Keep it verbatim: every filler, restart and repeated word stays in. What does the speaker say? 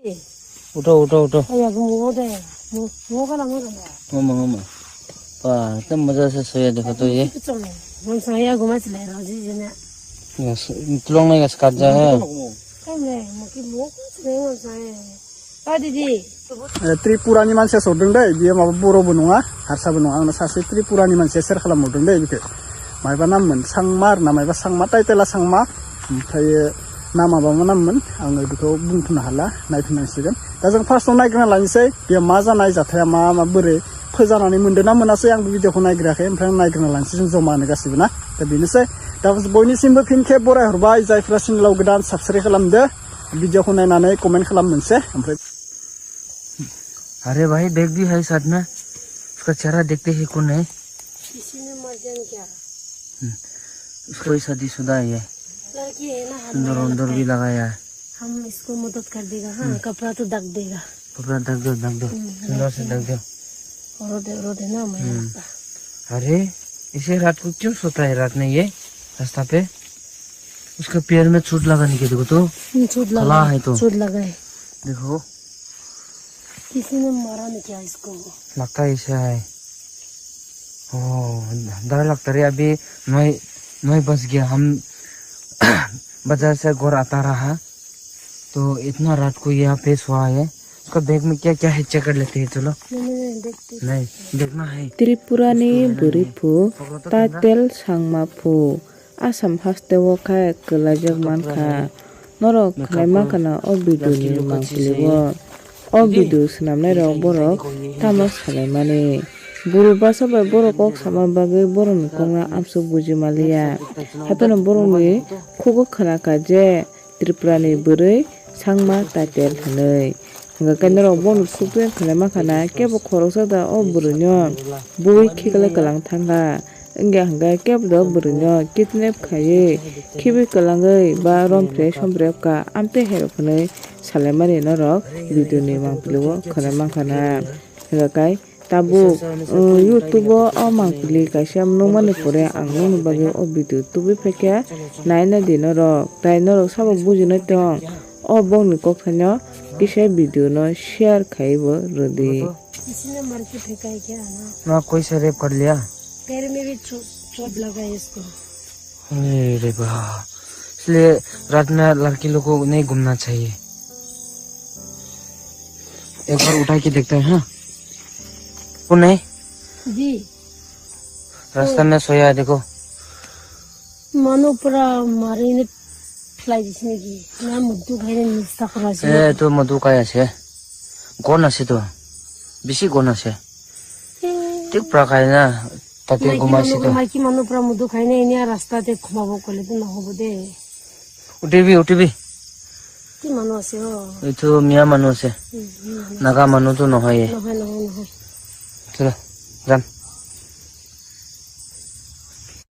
Uto, uto, uto. Aya, gumo de. Mo, mo kana mo kana. Mama, mama. Pa, tam maja se soya dekho to ye. Kuchong. Mon sa ya guma chile ro ji jene. Tulong nai gas kat ja he. Kam le, mo ki mo ko chile mon sa ye. Pa didi. Eh, Tripura ni manse sordeng dai, biya mabo boro bo nunga, harsa bo nunga, ang sase Tripura ni manse ser khalam mordeng dai bike. Maiba nam mun Sangma na maiba Sangma, tai tela Sangma, omphaye nama ba manam mun, ang biko bung phuna hala, nai phina sigen. Da jang first no nai gana lain sei, biya maja nai jathaya ma, ma bore, phoja nani mun de nam mun ase ang video ko nai gra khe, omphaye nai gana lain sei joma ne gasi bana. Da bini sei, da boini simbo phin khe borai horbai, jai phra sin lo gdan subscribe khalam de. Video ko nainani comment khalam mwnse, omphaye. अरे भाई, देख भी है साथ में, उसका चेहरा देखते ही कौन है? किसी ने मर जाएंगे क्या? हम्म, उसको ही शादीशुदा है ये। लड़की है ना, हम सुंदर लोग उंदर लगता भी है। लगाया है। हम इसको मदद कर देगा, हाँ, हम्म। कपड़ा तो ढक देगा। कपड़ा ढक दो, ढक दो, हम्म, सुंदर से ढक दो। ढक दो। रो दे, रो दे ना, मैं हम्म। लगता। अरे, इसे रात को क्यों सोता है रात में ये रास्ता पे? उसका पैर में चोट लगा नहीं क्या? देखो तो, हम्म, चोट लगा काला है। है तो। चोट लगा है। देखो। किसी ने मारा नहीं क्या इसको? लगता है इसे है। ओ, डर लगता रे, अभी नौ, नौ बज गया, हम बाजार से घर आता रहा, तो इतना रात को यहाँ पे सोया है। उसका बैग में क्या क्या है, चेक कर लेते हैं, चलो। नहीं, नहीं, नहीं, देखते हैं। नहीं, देखना है। Tripura ni bwrwi phu, title Sangma phu, Assam haste o khe kwlaijak mankha. Norok khlai mankha na o video ni mangpili o. O video swnamnai rok borok tamo salaimani. Buru bwsa bai borok kok sama bagwi borok ni kok no amsuk buji maliya. Hapheno borok ni khugo khwnakha je Tripura ni bwrwi Sangma title hwnwi. Hwnkhe norok bono sukle khlai mankha na, kebo khoroksa da o bwrwino bui khiklai kwlang thangkha. Wngya hwnkhe kebo da o bwrwino kidnap khaiwi khibi kwlangwi ba romphre somphre wngkha, amtwi herok hwnwi salaimani norok video ni mangpili o khwnai mankha na. Hwnkhe Tabuk, uh, YouTube o o mangpili kaisa nukmani pore ang nukni bagwi o video tubui phaikha, naina di norok, tai norok sabo bujinai tong, o bongni kokthaino kisa video no share khaibo rwdi. किसी ने मार के फेंका है क्या? हाँ। ना, कोई से रेप कर लिया? पैर में भी चो-, चोट लगा है इसको। अरे रे बा, इसलिए रात में लड़की लोग को नहीं घूमना चाहिए। एक बार उठा के देखते हैं, हाँ? कौन है? जी। रास्ता में सोया है, देखो। Mano pura mari ne phlai disi naki? Na mudu khai ne nista khora si. ए, तो मधु काय আছে? गन আছে तो। বেশি गन আছে। ए। ठीक प्रकार ना। Tate maiki gumai manu, sito. Maiki manu pura mudu khaine ini a rasta te khuma bo kole to no hobo de. Utibi, utibi. Ki manu ase o? Itu Miya manu ase. Hmm, Miya manu. Naga manu to nohoi. Nohoi, nohoi, nohoi. Chalo, jam.